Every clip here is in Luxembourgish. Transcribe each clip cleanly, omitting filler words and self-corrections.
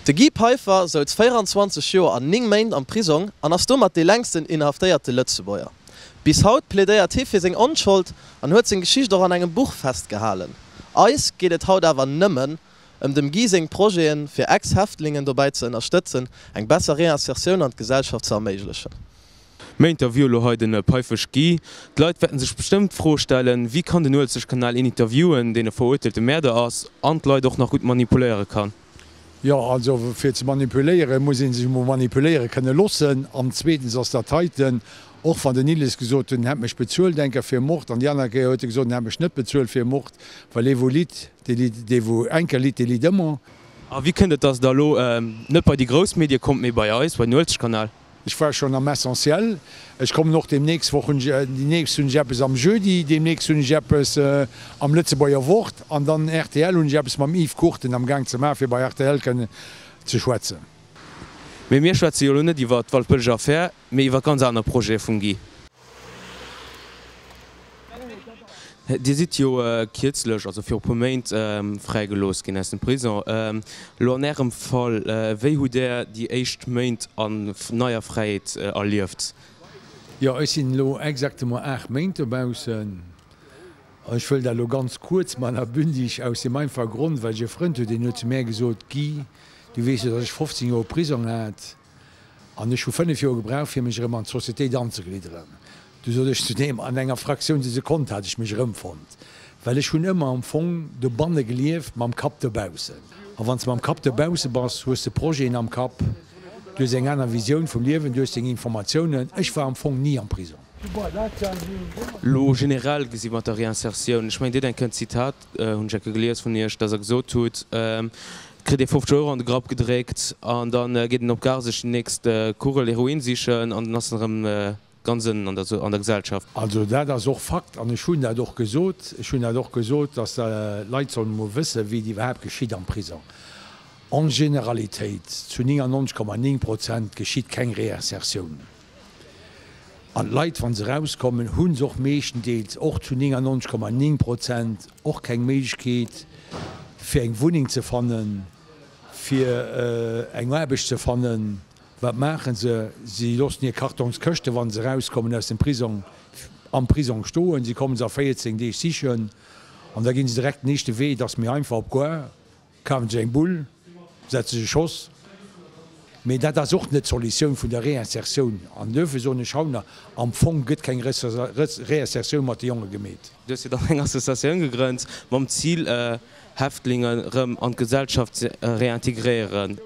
De Guy Peiffer souz 24 Joer an 9 Méint am Prisong an ass domat dee längsten inhaftéierte Lëtzebuerger. Bis haut plädéiert hie fir seng Onschold an huet seng Geschicht och an engem Buch festgehalen. Eis geet et haut awer nëmmen ëm dem Guy seng Projeten, fir Ex-Häftlingen dobäi ze ënnerstëtzen, eng besser Reinsertioun an d'Gesellschaft ze erméiglechen. Mir interviewe lo hei de Peifesch Guy. D'Leit wäerten sech bestëmmt d'Fro stellen, Wéi kann den Uelzechtkanal een interviewen, deen e verurteelte Mäerder ass an d'Leit och nach gutt manipuléiere kann? Jo, also fir ze manipuléieren, muss ee sech emol manipuléiere kënne loossen. An zweetens ass dat heiten, och wann den Illes gesot huet, en hätt mech bezuelt eng Kéier fir e Mord, an déi aner Kéier huet e gesot, en hätt mech net bezuelt fir e Mord, well ee wou litt, dee litt, dee wou eng Kéier litt, dee litt ëmmer. A wéi kënnt et, datt Der elo net bei déi grouss Medie kommt, mee bei eis, bei den Uelzechtkanal? Ech war schonn am Essentiel. Ech kommen och deemnächst Woch hunn ech, déi nächst hunn ech eppes am Jeudi, deemnächst hunn ech eppes am Lëtzebuerger Wort an dann rtl hunn ech eppes mam Yves Cruchten am Gaang ze maachen, fir bei rtl kënnen ze schwätzen. Mee mir schwätze jo elo net iwwer d'Waldbëlleger Affär, mee iwwer ganz aner Projete vum Guy. Dir sidd jo kierzlech, also viru puer Méint, fräigelooss ginn aus dem Prison. Elo an Ärem Fall, wéi hutt Där déi éischt Méint an neier Fräiheet erlieft? Jo, ech sinn elo exactement 8 Méint dobaussen. Ech wëll dat elo ganz kuerz man a bündig, aus deem einfache Grond, well ech e Frënd hunn, deen huet zu mär gesot, Guy, du weess jo, datt ech 15 Joer Prisong hat an ech hu 5 Joer gebraucht, fir mech erëm an d'Sociétéit anzeglidderen. Du sot ech zu deem, an enger Fraktioun de Sekonn hat ech mech erëmfonnt, well ech hunn ëmmer am Fong dobanne gelieft, mam Kapp dobaussen. A wann s de mam Kapp dobausse bass, hues de Projeten am Kapp, du hues eng aner Visioun vum Liewen, du hues deng Informatiounen. Ech war am Fong ni am Prisong. Lo generell gesi mat der Reinsertioun, ech mengen Dir hutt eng Kéier en Zitat, hunn ech eng Kéier gelies vun Iech, datt Der gesot hutt, et kritt ee 50 Euro an de Grapp gedréckt an da geet en op d'Gare sech déi nächst Kugel Heroin sichen an dann ass en erëm Ganz ënnen an der an der Gesellschaft. Also dat ass och Fakt an ech hunn dat och gesot. Ech hunn dat och gesot, dass d'Leit sollen emol wëssen, wéi et iwwerhaapt geschitt am Prisong. En Generalitéit, zu 99,9 Prozent geschitt keng Réinsertioun. An d'Leit, wa se erauskommen, hu se och meeschtendeels, och zu 99,9 Prozent, och keng Méiglechkeet, fir eng Wunneng ze fannen, fir eng Aarbecht ze fannen. Wat maachen se? Si loossen hir Kartongskëschten, wa se erauskommen aus dem Prisong, am Prisong stoen. Si kommen se a 14 Deeg sichen an da ginn se direkt den éischte Wee, et ass méi einfach, op d'Gare, kafen sech eng Bull, setze sech e Schoss. Mee dat ass och net d'Solutioun vun der Réinsertioun. An duerfir soen ech haut nach, am Fong gëtt keng Réinsertioun mat de Jonge gemeet. Du hues jo dann eng Associatioun gegrënnt mam Zil, Häftlinge rëm an d'Gesellschaft ze réintegréieren.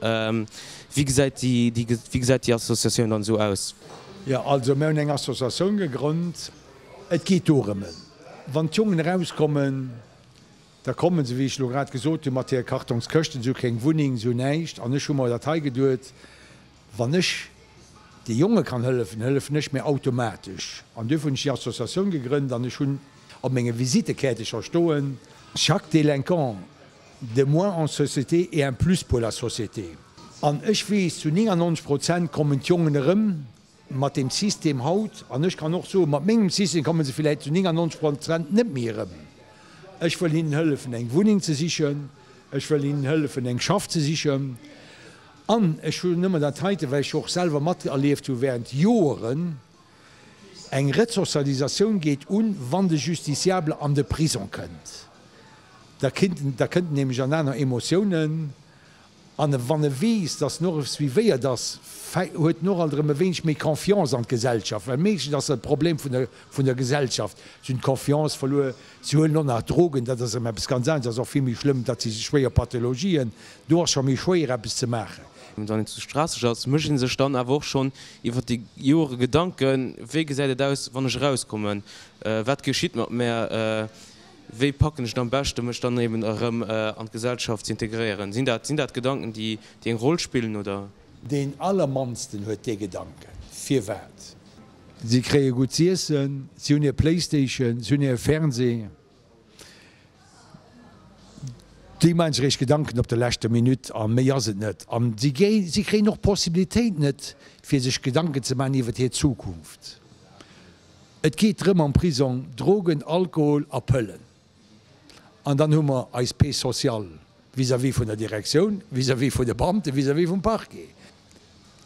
Wéi gesäit déi, wéi gesäit déi Associatioun dann esou aus? Jo, also mir hunn eng Associatioun gegrënnt. Et geet dorëmme, wann d'Jongen erauskommen, da komme se, wéi ech elo grad gesot hunn, mat hire Kartongskëschten, se hu keng Wunneng, se hunn näischt. An ech hu mer dat hei geduet, Wann ech de Jonge kann hëllefen, hëllefen ech mir automatesch. An duerfir hunn ech déi Associatioun gegrënnt an ech hunn op menge Visitekäertecher stoen, Chaque délinquant de moins en société est un plus pour la société. An ech weess, zu 99 Prozent kommen d'Jongen erëm mat deem System haut, an ech kann och soen, mat mengem System komme se villäicht zu 99 Prozent net méi erëm. Ech wëll hinnen hëllefen, eng Wunneng ze sichen, ech wëll hinnen hëllefen, eng Schaff ze sichen. An ech hunn ëmmer dat heite, well ech jo och selwer materlieft hu während Joeren, Eng Resozialisatioun geet un, wann de Justiciable an de Prison kënnt. Da kënnt en, da kënnt en nämlech an aner Emotiounen. An wann e weess, datt en och suivéiert ass, huet en och alt erëm e wéineg méi Confiance an d'Gesellschaft. Well meeschtens ass dat e Problem vun der, vun der Gesellschaft. Si hunn d'Confiance verluer, si huelen och nach Drogen, dat ass erëm eppes ganz anescht, dat ass och vill méi schlëmm, dat si schwéier Pathologien. Do ass scho méi schwéier eppes ze maachen. Wann een zu Schraasseg ass, mécht ee sech dann awer och schonn iwwer déi Joere Gedanken, wéi gesäit et aus, wann ech erauskommen, wat geschitt mat mär, wéi packen ech et am beschte mech dann eben erëm an d'Gesellschaft ze integréieren. Sinn dat, sinn dat Gedanken, déi déi eng Roll spillen, oder? Deen allermannsten huet dee Gedanken. Firwat? Si kréie gutt z'iessen, si hunn hir Playstation, si hunn hire Fernseh. Déi maachen sech eréischt Gedanken op der leschter Minutt a méi ass et net. An si si kréien och d'Possibilitéit net, fir sech Gedanken ze maachen iwwert hir Zukunft. Et geet drëm am Prisong, Drogen, Alkohol a Pëllen. An dann hu mer eis Paix sociale. Vis-à-vis vun der Direktioun, vis-à-vis vun de Beamten, vis-à-vis vum Parquet.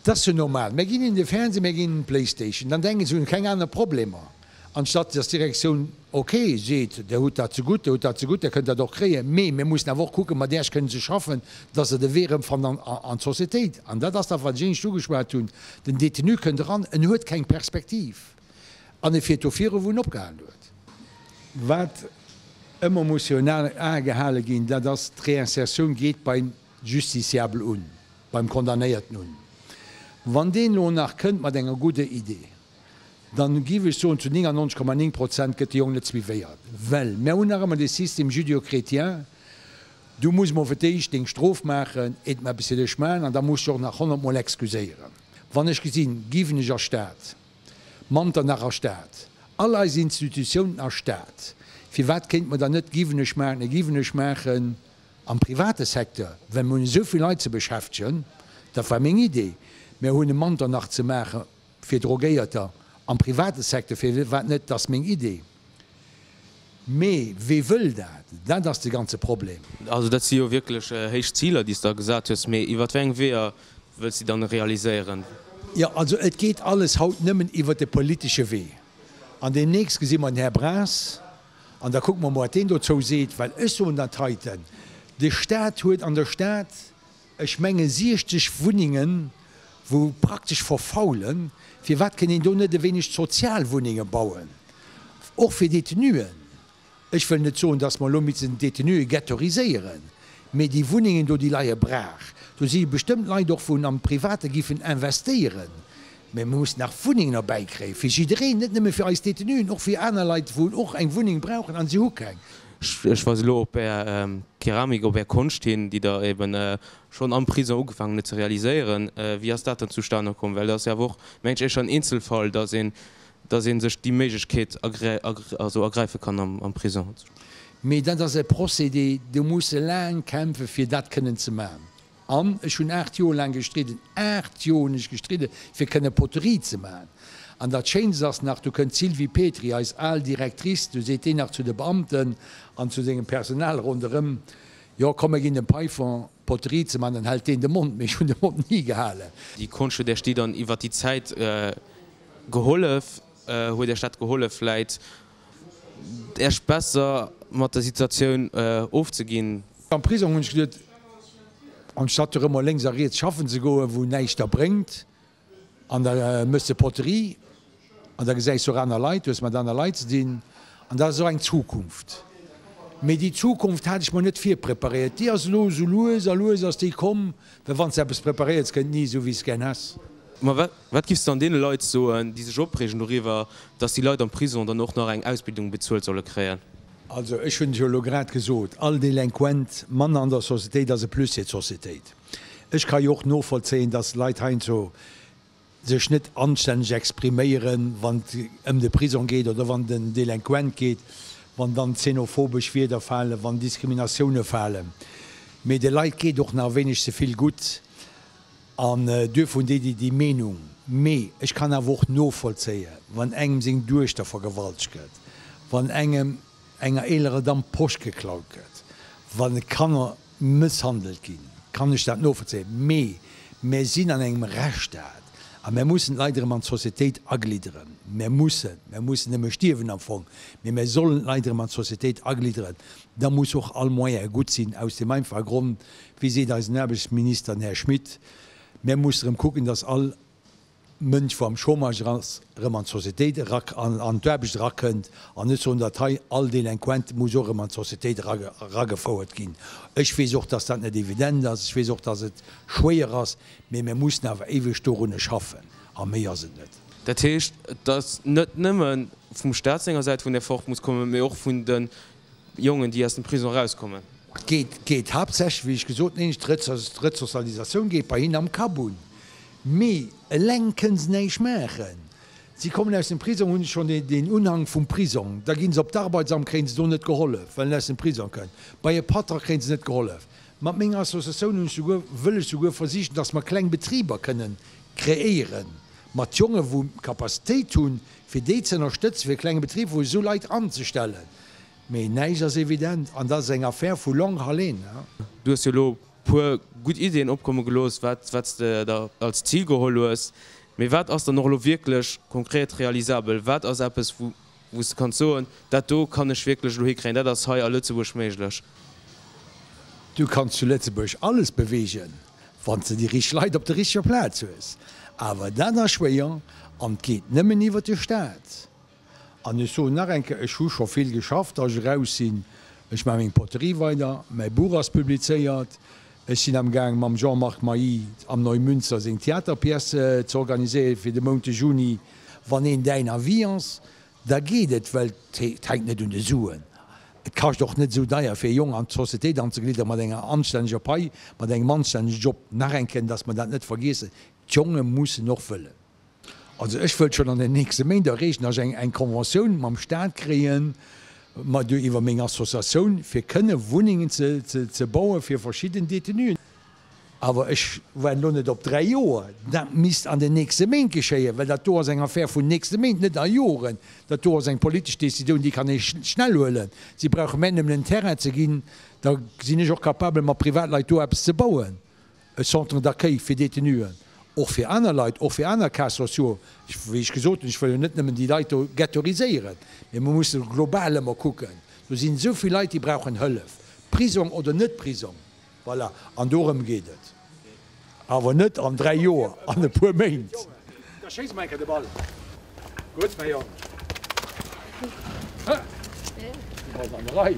Et ass jo normal, mir ginn hinnen de Fernseh, mir ginn hinnen d'Playstation, dann denken se, si hunn keng aner Problemer, anstatt dass d'Direktioun, ok, seet, Der hutt dat zegutt, Der hutt dat zegutt, Der kënnt dat och kréien, mee mir mussen awer och kucken, mat Iech kënnen ze schaffen, dass Der de Wee erëm fannt an d'Sociétéit. An dat ass dat, wat ech éinescht ugeschwat hunn, Den Détenu kënnt eran, en huet keng Perspektiv an e fiert do viru wou en opgehalen huet. Wat ëmmer muss virun Ae gehale ginn, dat ass, D'Réinsertioun geet beim Justiciable un, beim Condamnéierten un. Wann deen elo nach kënnt mat enger gudder Idee, dann géif ech soen, zu 99,9 Prozent gëtt de Jong net suivéiert, well mär hunn nach ëmmer dee System judéo-chrétien, du muss mol fir d'éischt deng Strof maachen, eet mer eppes fir dech maachen, an da muss dech och nach honnertmol excuséieren. Wann ech gesinn, Giwenech a Stad, Manternach a Stad, all eis Institutiounen a Stad, firwat kéinte mer dann net Giwenech maachen, e Giwenech maachen, Am private Secteur, well mir hunn esou vill Leit ze beschäftegen, dat war meng Idee, mir hunn e Manternach ze maache fir Drogéierter am private Secteur, firwat net, dat ass meng Idee. Mee wee wëll dat? Dat ass de ganze Problem. Also dat si jo wierklech héich Ziler, déi s de da gesat hues. Mee iwwer wéi eng Weeër wëlls de déi dann realiséieren? Jo, also et geet alles haut nëmmen iwwer de politesche Wee. An deemnächst gesi mer den Här Braz An da kucke mer mol, wat deen dozou seet, well ech soen dat heiten, De Stat huet an der Stad, ech menge 60 Wunnengen, wou praktesch verfaulen. Firwat kënn een do net e wéineg Sozialwunnenge bauen, och fir Détenuen? Ech wëll net soen, dass mer elo missen d'Détenue ghettoriséieren, mee déi Wunnengen do, déi leie braach. Do si bestëmmt Leit och, wou am Private giffen investéieren. Mä mir mussen nach Wunnengen erbäikréien, fir jiddereen, net nëmme fir eis Détenuen, och fir aner Leit, wou och eng Wunneng brauchen a si hu keng. Ech weise elo op Är Keramik, op Är Konscht hin, déi Der eben schonn am Prisong ugefaangen hutt ze realiséieren. Wéi ass dat dann zustane komm? Well dat ass jo awer och, mengen ech, éischter en Eenzelfall, dass een, dass ee sech déi Méiglechkeet also ergräife kann am Prisong. Mee dat ass e Procédé, do muss e laang kämpfen, fir dat kënnen ze maachen. An ech hunn 8 Joer laang gestridden, 8 Joer hunn ech gestridden, fir kënne Poterie ze maachen. An dat Schéinst ass nach, du kënnt d'Sylvie Petry, eis al Directrice, du seet déi nach zu de Beamten an zu sengem Personal ronderëm, Jo, komm mir ginn dem Peiffer Poterie ze maachen, dann hält deen de Mond. Mee ech hunn de Mond ni gehalen. Déi Konscht huet Iech déi dann iwwer déi Zäit gehollef? Huet Iech dat gehollef vläit Iech besser mat der Situatioun ofzeginn? Am Prisong hunn ech geduet, anstatt do ëmmer lénks a riets schaffen ze goen, wou näischt der bréngt, an da méchs de Poterie an da gesäis de och aner Leit, du hues mat aner Leit ze dinn an dat ass och eng Zukunft. Mee déi Zukunft hat ech mer net virpreparéiert, déi ass elo esou lues a lues ass déi komm, well wann s de eppes preparéiers, kënnt ni esou wéi s gär häss. Ma wat giffs de dann deene Leit soen, déi sech opreegen doriwwer, dass déi Leit am Prison dann och nach eng Ausbildung bezuelt solle kréien? Also ech hunn et jo elo grad gesot, all Delinquent manner an der Societéit ass e Plus fir d'Societéit. Ech ka jo och novollzéien, dass Leit heiansdo sech net anstänneg expriméieren, wann et ëm de Prisong geet oder wann et en Delinquent geet, wann dann xenophobesch Wierder falen, wann Diskriminatioune falen. Mee de Leit geet och nach e wéineg ze vill gutt. An duerfir hunn déi déi déi Meenung. Mee ech kann awer och novollzéien, wann engem seng Duechter vergewaltegt gëtt, wann engem enger eelerer Damm d'Posch geklaut gëtt, wa Kanner mësshandelt ginn, kann ech dat novollzéien. Mee mär sinn an engem Rechtsstaat a mär mussen d'Leit erëm an d'Societéit aglidderen. Mär mussen, mär mussen nëmme stierwen am Fong, mee mär sollen d'Leit erëm an d'Societéit aglidderen. Da muss och all Moyen gutt sinn, aus deem einfache Grond, Wéi seet eisen Aarbechtsminister, den Här Schmit, Mär mussen erëm kucken, datt all Mënsch, wou am Chômage ass, erëm an d'Societéit era, an d'Aarbecht erakënnt, an net soen, datt hei all Delinquent muss och erëm an d'Societéit eragefouert ginn. Ech weess och, datt dat net evident ass, ech weess och, datt et schwéier ass, mee mär mussen awer éiweg dorunner schaffen, a méi ass et net. Dat heescht, et ass net nëmme vum Staat senger Säit, wou en Effort muss kommen, mee och vun de Jongen, déi aus dem Prison erauskommen. Et geet haaptsächlech, wéi ech gesot hunn, d'Resozialisatioun geet bei hinnen am Kapp un. Mee eleng kënne se näischt maachen. Si kommen aus dem Prisong, hunn schonn deen Unhang vum Prisong, da gi se op d'Arbeitsamt, kréie se do net gehollef, well en aus dem Prisong kënnt. Bei e Patron kréie se net gehollef. Mat menger Associatioun hunn ech souguer, wëll ech souguer versichen, datt mer kleng Betriber kënnen kreéieren, mat Jongen, wou d'Capacitéit hunn, fir déi ze ënnerstëtzen, fir e klenge Betrib, wou esou Leit anzestellen. Mee näischt ass evident an dat ass eng Affaire vu longue haleine. Du hues jo elo puer gutt Iddien opkomme gelooss, wat wat s de der als Zil geholl hues. Mee wat ass dann och elo wierklech konkret realisabel? Wat ass eppes, wou wou s de kanns soen, dat do kann ech wierklech elo hikréien, dat ass hei a Lëtzebuerg méiglech? Du kanns zu Lëtzebuerg alles beweegen, wann s de déi richteg Leit op der richteger Plaz hues. Awer dat ass schwéier an et geet nëmmen iwwer de Staat. An ech soen nach eng Kéier, ech hu scho vill geschafft, datt ech eraus sinn. Ech maache meng Poterie weider, mäi Buch ass publizéiert, ech sinn am Gaang mam Jean-Marc Mailly am Neumünster seng Theaterpièce ze organiséieren fir de Mount de Juni. Wann een däin Avis ass, da geet et, well et hänkt net un de Suen. Et kascht och net esou deier fir e Jong an d'Sociétéit anzegliddere mat enger anstänneger Pai, mat engem anstännege Job. Nach eng Kéier, datt mer dat net vergiessen, d'Jonge mussen och wëllen. Also ech wëll schonn an den nächste Méint erreechen, datt ech eng Conventioun mam Staat kréien, mat iwwer meng Associatioun, fir kënne Wunnengen ze baue fir verschidden Détenuen. Awer ech waarden elo net op 3 Joer. Dat misst an den nächste Méint geschéien, well dat do ass eng Affär vun nächste Méint, net a Joren. Dat do ass eng politesch Décisioun, déi kann ee schnell huelen. Si brauche mär nëmmen en Terrain ze ginn, da sinn ech och capabel mat Privatleit do eppes ze bauen. E Centre d'accueil fir Détenuen, och fir aner Leit, och fir aner Cas sociaux. Wéi ech gesot hunn, ech wëll jo net nëmmen déi Leit do ghettoriséieren, mee mer musse global ëmmer kucken. Do sinn esou vill Leit, déi brauchen Hëllef, Prisong oder net Prisong. Voilà, an dorëm geet et. Awer net an 3 Joer, an e puer Méint. Da schéiss emol eng Kéier de Ball. Gutt, mäi Jong. Du bass an der Rei.